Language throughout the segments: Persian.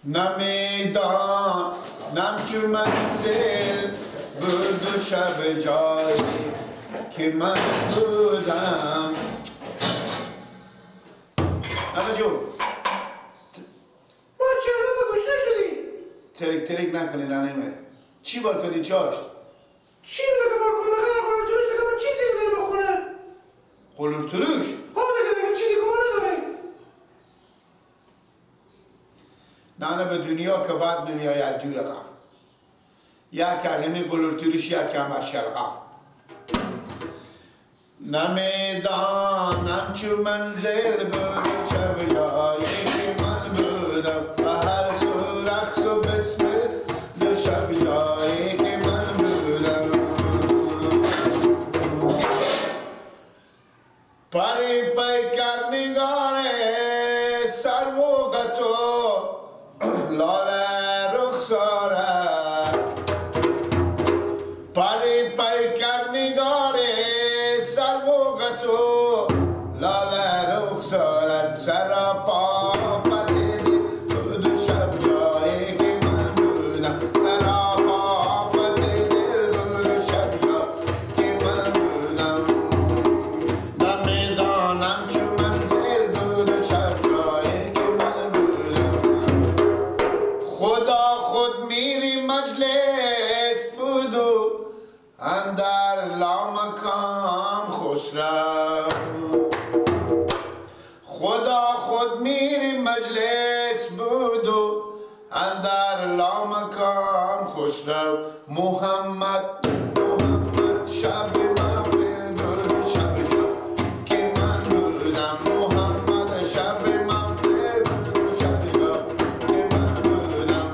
نمیدانم چو منزل بود و شب جایی که من بودم. نانا جون با چرا با گوش نشدی؟ ترک ترک نکنی ننه. چی بار کردی چاشت؟ چی بوده که بار کنم؟ بخیر قلور تروش دیگه ما چیزی نداریم بخونه. قلور تروش؟ ها دیگه چیزی که ما نداریم. نانه به دنیا که بعد نمیآید دو رقم، یک از همین قلور تروش، یک هم از شلغم. نمیدانم چو منزل بود و چه جایی که من بودم، به هر سو رقص و بسمل دو شب جایی که من بودم. پری پیکر نگاره سر و قطو لاله رخساره، پری پیکر نگاره سر و قطو لاله رخسارت، سراپا فتح بود و شب جایی که من بودم، سراپا فتح بود و شب جایی که من بودم. نمیدانم چو منزل بود و شب جایی که من بودم. خدا خود میری مجلس بود و اندر لامکان خسرو، خدا خود میری مجلس بود و اندر لامکان خسرو. محمد محمد شب محفل بود و شب جا که من بودم، محمد شب محفل بود و شب جا که من بودم.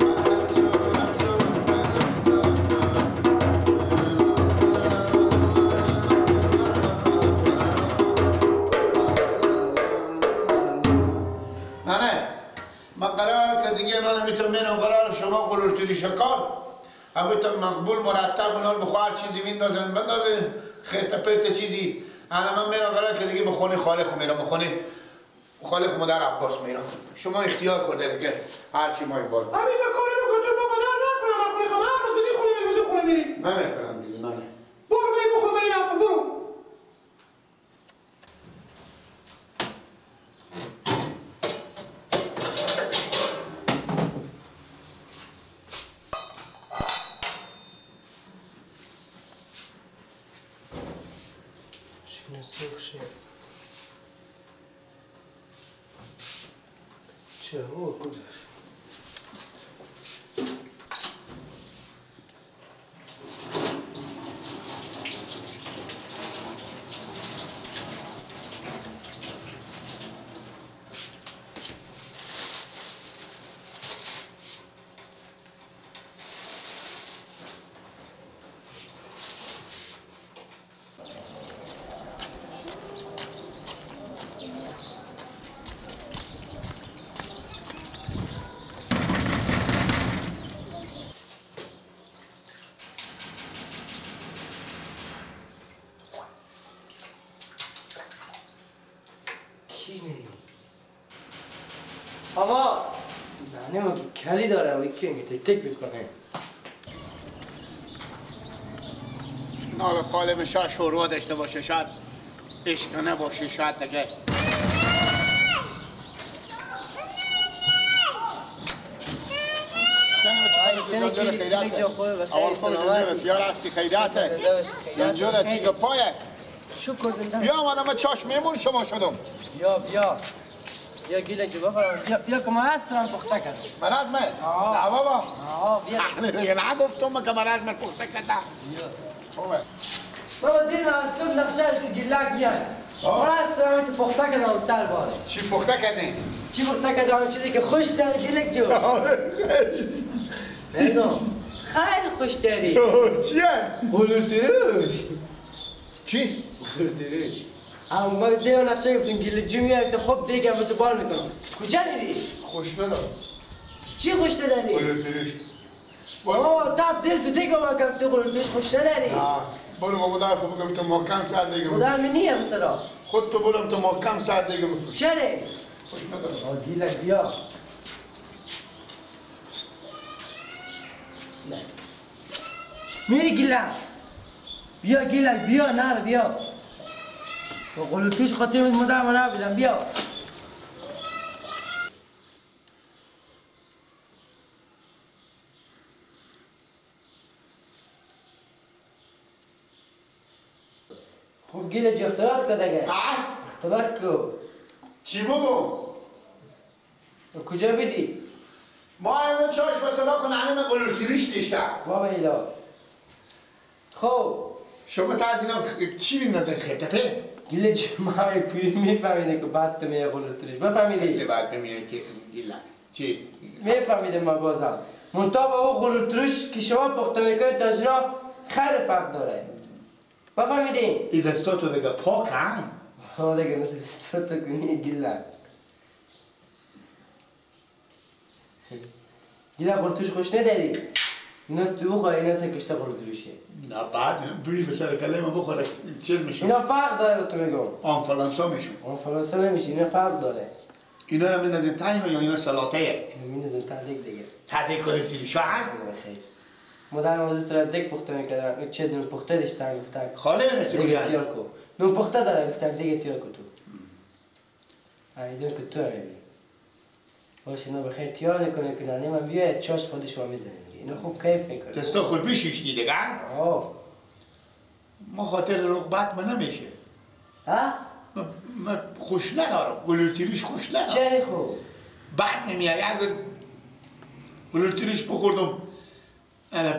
نه من قرار که دیگه من میتونم میرم، قرار شما قلورتری شکار همون مقبول مرتب اونا رو بخواه هر چیزی میندازن بندازن خرت پرت چیزی. انا من میرم قرار که دیگه به خونه خاله خو میرم، به خونه خاله خو مادر عباس میرم. شما اختیار کرده که هر چی ما بار همین کاری رو که تو بابا در نکنم. من خونه خواهم هر روز بزی خونه میری، بزی خونه میری. نمیکنم دیگه. نه برو بی بخور بی نخور برو. چه کجاست؟ آقا نه ما کلی داره و یکی اینکه تک تک میکنه. نال خاله میشه شوروا داشته باشه، شاید اشکنه باشه، شاید دیگه. اول خود بیار هستی خیراته جنجوره چی پایه شکر زنده. بیا آمدم چاش میمون شما شدم. بیا بیا بیا گیله جو بخورم. بیا بیا که من هستم پخته کردم. مرض من؟ نه بابا. بیا دیگه نگفتم که مرض من پخته کردم. بیا خوبه بابا دل من صبح نقشهش گیلک میاد. من هستم تو پخته کردم سر بار. چی پخته کردی؟ چی پخته کردم؟ چیزی که خوش داری گیلک جو. نگم خیلی خوش داری. چیه؟ قلور تروش. چی؟ قلور تروش. اما دل نقشه گفتم گیلک جو میاد تو خوب دیگه واسه بار میکنم. کجا میری؟ خوش ندارم. چی خوش نداری؟ قلور تروش. آه تاب دل تو دیگه ما کم تو قلور تروش خوش نداری. برو با مادر خود بگم تو محکم سر دیگه. مادر من نیم سرا. خود تو برم تو محکم سر دیگه. چرا؟ خوش ندارم. گیلک بیا. نه میری گیلک بیا گیلک بیا نه بیا با قلوتوش خاطر مادر من نبودم بیا خب گیلک اختلاط کن دیگه اختلاط کو چی بگو؟ کجا بدی؟ ما امروز چاش مثلا خونه علم قلوتیریش دیشتم بابا ایلا خب شما تا از اینا چی میندازن خرت پرت؟ گیله چه ما پوری میفهمیده که بعد تو میه قلوتیریش بفهمیدی؟ خیلی بعد میه که گیله چی؟ میفهمیده ما بازم منتها با او قلوتیریش که شما پخته میکنید تا از اینا خیلی فرق داره بفهمیدین؟ این دستاتو دیگه پاک هم؟ ها دیگه مثل دستاتو کنی گیله گیله قلوتوش خوش نداری؟ اینا تو بخواه اینا سکشته قلوتوشه نه بعد بوی به سر کله ما بخوره چیز میشه اینا فرق داره به تو میگم آنفلانسا میشه آنفلانسا نمیشه اینا فرق داره اینا رو میندازین تایم یا اینا سلاطه اینا میندازین تهدیگ دیگه تهدیگ قلوتوشه ها؟ بخیر مادر موزیس را دیگ پخته میکردم چه نون پخته داشتن گفتن خاله برسی دیگه تیار کو نون پخته داره گفتن دیگه تیار کو تو امیدم که تو امیدی باشه اینا بخیر تیار نکنه که ننه من بیاید چاش خودش رو میزنه اینا خوب کیف میکنه دستا خود بشیشتی دیگه آه ما خاطر رغبت من نمیشه ها؟ من خوش ندارم گلوتیریش خوش ندارم چرا خوب؟ بعد نمیاد یک گلوتیریش بخوردم انا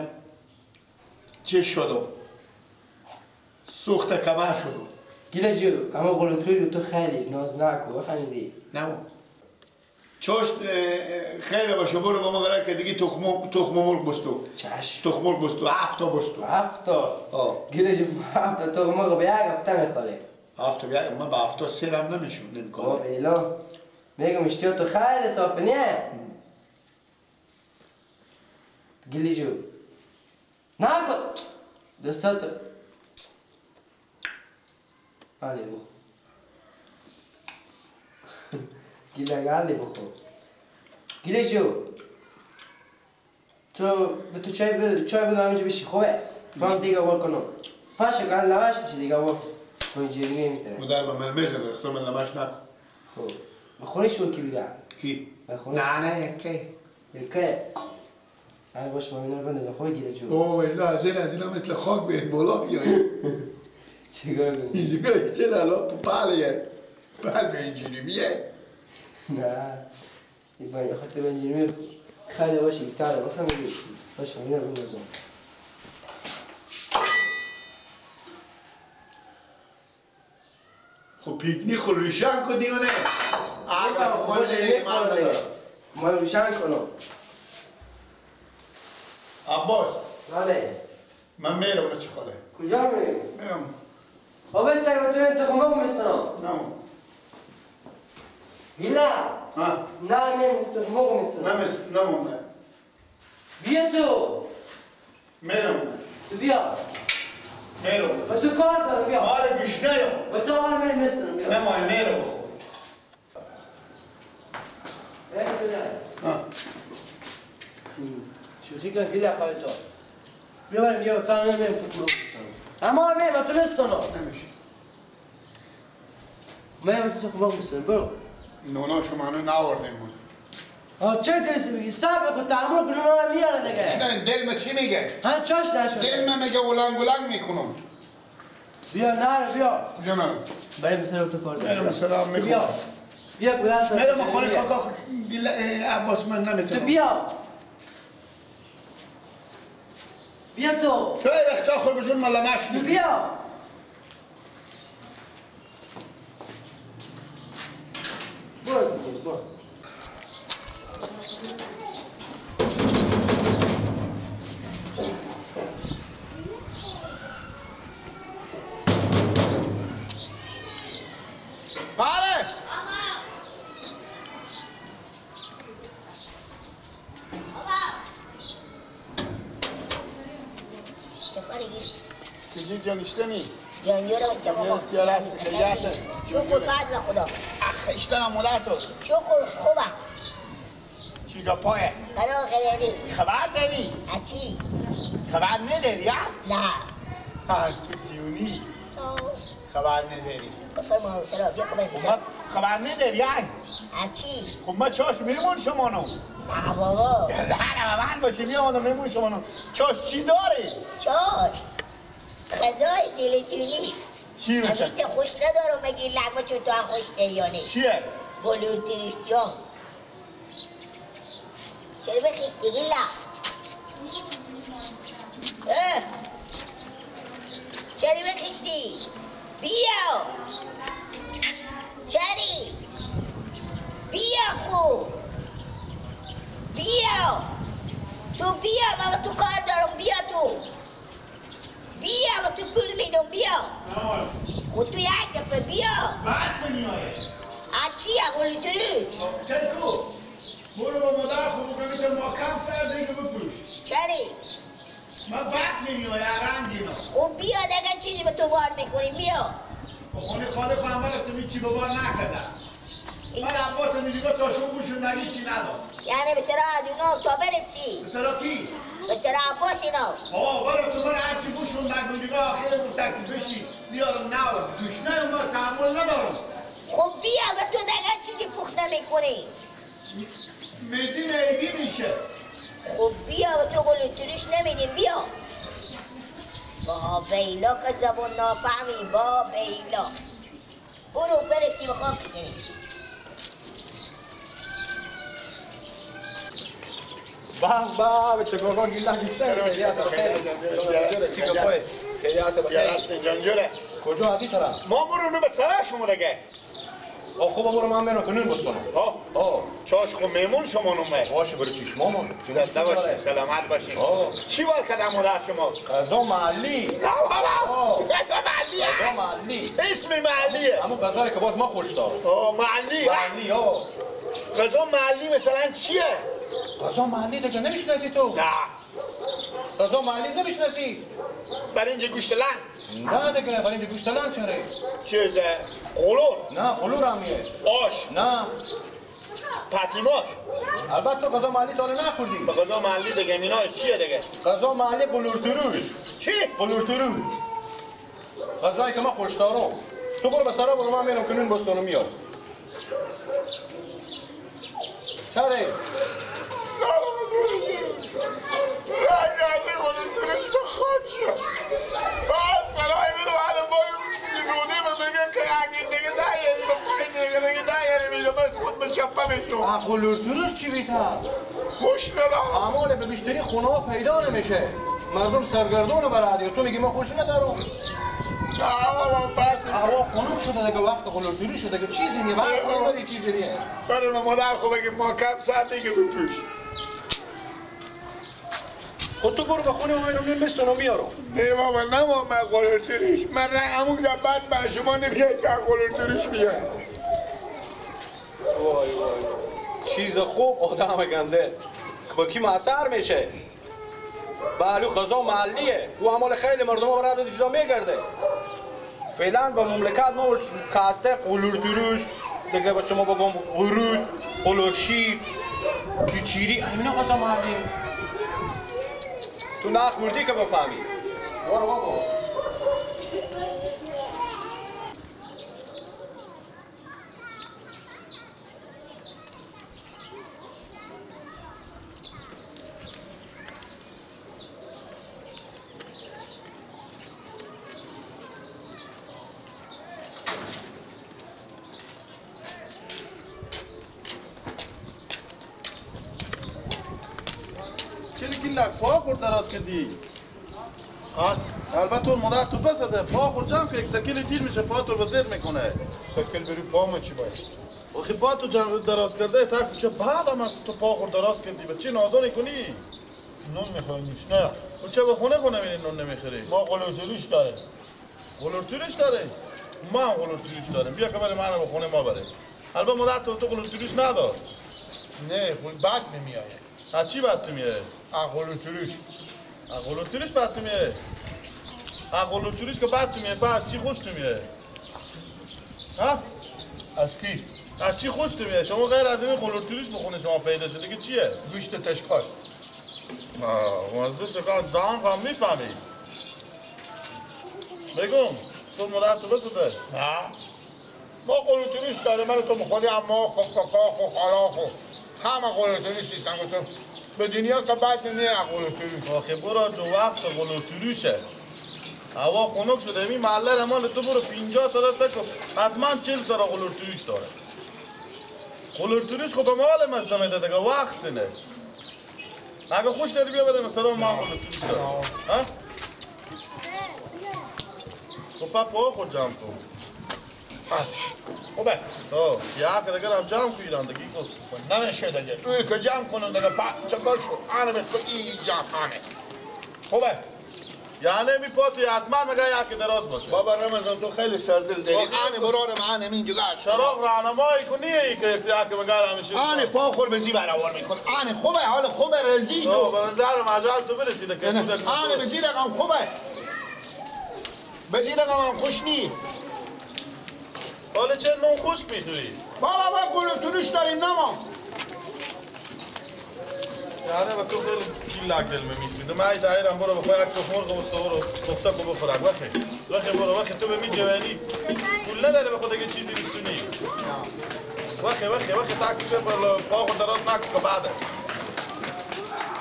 چه شدم سوخت کمر شدم گیله جو اما قلوتوی تو خیلی نازناک و بفهمیدی نه چاشت خیلی باشه برو با ما برای که دیگه تخم مرغ بستو چشم تخم مرغ بستو 7 تا بستو 7 تا گیله جو 7 تا تخم مرغ به یک هفته میخوره 7 تا به ما به 7 تا سرم نمیشه نمیکنه ایلا میگم اشتیا تو خیلی صافه نه گیله جو نکن دستاتو علی بخور گیله علی بخور گیله جو تو به تو چای بده چای بده همینجا بشی خوبه من دیگه وار کنم پاشو کن لواش بشی دیگه وار اینجوری نمیتونه مادر با من میزنه اختار من لواش نکن خب بخونیشون کی بگم کی نه نه یکی یکی انا باش ما اینا رو بندازم خوبه گیره جو اوه اینا از اینا مثل خاک به بالا بیایی چیکار کنی؟ اینجا چرا الان پالیه پل به اینجوری میه نه این باید خاطر به اینجوری میه خیلی باشه گیتاره بفهمیدی باش ما اینا رو بندازم خب پیکنی خود روشن کن دیونه ما روشن کنم عباس بله من میرم بچه خاله کجا میری؟ میرم خب استگ با تو این تخمه میستنم نه گیله ها نه میرم تخمه میستنم نه نه بیا تو میرم تو بیا میرم با تو کار دارم بیا آره گوش نیم با تو آره میرم میستنم بیا نه ما میرم ها شوخی کن گیله خواهی تو بیا بیا تا نمیم تو کنم اما میم تو نستانم نمیشه میم تو خب میستانم برو نونا شما هنو نآوردیم آه چه درستی میگی صبر خود تحمل کن اونا میاره دیگه نه دل ما چی میگه هر چاش نشده دل ما میگه ولنگ ولنگ میکنم بیا نه بیا کجا نرم بریم مثلا تو کار میرم سلام میخوام بیا بیا کجا میرم خونه کاکا عباس من نمیتونم تو بیا بیا تو تو وقتا خور بجون مالا مش تو بیا برو دیگه برو بله چجور جانشتنی؟ جانجورا بچه ماما شکر فضل خدا اخ اشتنم مادر تو شکر خوبم چی گپایه؟ قرار قراری. خبر داری؟ چی؟ خبر نداری ها؟ نه. ها تو دیونی. خبر نداری. بفرما سرا بیا کمک بزن. خبر نداری ها؟ چی؟ خب ما چاش میمون شما نو. نه بابا. نه من باشی میام میمون شما نو. چاش چی داری؟ چاش غذای دلچونی. چی میشه؟ امیت خوش ندارم مگه لغمه چون تو هم خوش داری چیه؟ بلور تریش جان. چرا بخیش دیگه لغ؟ چرا بخیشتی؟ بیا چری بیا خوب بیا تو بیا بابا تو کار دارم بیا تو بیا با تو پول میدم بیا خود تو یک دفعه بیا بعد میایه چی اقولی تروش سرکو برو با مادر خوب بگم ما کم سر دیگه بپوش چری ما بعد میایه رنگ اینا خب بیا دیگه چیزی به تو بار میکنیم بیا خونه خاله خواهم تو چی به بار نکردم من عباس میگه تا شو گوشون نگی چی نداد یعنی به سرا اونا تا برفتی به سرا کی؟ به سرا عباس اینا آه برو تو من هرچی گوشون نگو دیگه آخر گفتن که بشی بیارم نه گوش نه ما تحمل ندارم خب بیا به تو دیگه چیزی پخته میکنی میدیم عیبی میشه خب بیا به تو قلو تروش نمیدیم بیا با بیلا که زبون نافهمی با بیلا برو برفتی به خاک کنی به به چه کار گیلن کجا هستی طرف؟ ما برو به سر شما دیگه. خوب برو من برم کنون بستانم. ها چاش خو میمون شما نومه. باشه برو چشمامون. زنده باشین سلامت باشین. چی بار کردم مادر شما؟ غذا محلی. نه بابا غذا محلیه. غذا محلی. اسم محلیه. همون غذایی که باز ما خوش دارم. محلی. محلی ها. غذا محلی مثلا چیه؟ غذا محلی دیگه نمیشناسی تو؟ نه. غذا محلی نمیشناسی؟ برنج گوشت لنگ؟ نه دیگه برنج گوشت لنگ چرا؟ چیزه؟ قلور؟ نه قلور همیه. آش؟ نه. پتیماش؟ البته تو غذا محلی تا نخوردی. به غذا محلی دیگه میناش چیه دیگه؟ غذا محلی قلور تروش. چی؟ قلور تروش. غذایی که من خوش دارم. تو برو به سرا برو من میرم کنون بستانو میاد. چرا؟ رنگ از قلوترش به خاک شد. بعد سرای منو هر بای روده به بگه که اگه دیگه نیاری به پایین دیگه نیاری میشه من خود به چپه میشم. قلوترش چی بیتر؟ خوش ندارم. امال به بیشتری خونه ها پیدا نمیشه. مردم سرگردون برادی تو میگی من خوش ندارم. نه بابا بعد هوا خنک شده دیگه وقت قلوتری شده دیگه چیزی نیست. وقت چیزی نیست. برای مادر خو بگه ما کم سر دیگه بپوش. خود تو برو به خونه ما میرم نیم میارم. نه بابا نه ما من قلوتریش من رنگ زبط بر شما نمیاد که قلوتریش میاد. وای وای چیز خوب آدم گنده با کی اثر میشه. بله غذا محلیه او عمال خیلی مردم ها برای چیزا میگرده. فعلا با مملکت ما کاسته قلور تروش دیگه با شما بگم قرود قلور شیر کیچیری اینا غذا محلی. تو نخوردی که بفهمی. برو بابا. پا خورد دراز کردی. البته اون مادر تو پس ده پا خورد جمع که یک سکیل تیر میشه پا تو بزیر میکنه. سکیل بری پا ما چی باید؟ آخه پا تو جمع دراز کرده تا کوچه بعد هم از تو پا خورد دراز کردی به چی نادونی کنی؟ نون میخوری نه. کوچه به خونه خونه میری نون نمیخری. ما قلوتروش داره. قلوتروش داره؟ ما هم قلوتروش داریم. بیا که بری منو به خونه ما بره. البته مادر تو قلوتروش ندار. نه بد نمیآید. از چی بد تو میاد؟ قلوتروش. قلوتروش بد تو میاد. قلوتروش که بد تو میاد، پس چی خوش تو میاد؟ ها؟ از کی؟ از چی خوش تو میاد؟ شما غیر از این قلوتوریش بخونه شما پیدا شده که چیه؟ گوشت تشکال. مزه شکار دام هم میفهمی. بگم تو مادر تو بسوده؟ نه ما قلوتوریش داره من تو مخوری اما خو کاکا خو خالا خو همه قلوتوریش نیستن گفتم به دنیا که بعد نمیه قلوتوریش. آخه برو جو وقت قلوتوریشه. هوا خنک شده می محله مال تو برو 50 سال تک حتما 40 سال قلوتوریش داره. قلوتوریش خود مال مزه میده دیگه وقت نه. اگه خوش داری بیا بده مثلا ما قلوتوریش داره. ها؟ تو پاپا خود جمع کن. خوبه. یا که دیگه هم جمع کنیدن دیگه خود. نمیشه دیگه. اون که جمع کنن دیگه پا چکار شد؟ آنه به خودی جمع آنه. خوبه. یعنی می پاتی حتما میگه یک دراز باشه. بابا رمضان تو خیلی سردل داری. آنه برارم آنه اینجا چراغ راهنمایی کنی ای که یک میگه همیشه. آنه پا خور به زی برآور میکن. آنه خوبه حال خوبه رزی تو. به نظر مجال تو برسیده که آنه به زی رقم خوبه. به زی رقم هم خوش نی. حالا چه نون خشک میخوری؟ بابا ما قلوتوریش داریم نما. یعنی به تو خیلی چیلاک دل میسوزه. من دایرم برو بخوای یک تخم مرغ و برو پخته کو بخورک. وخی وخی برو وخی تو به می جوانی پول نداره به خود چیزی بستونی. وخی وخی وخی تا کوچه پر پا خود دراز نکن که بعده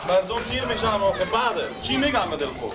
مردم تیر میشن. وخی بعده چی میگم به دل خود؟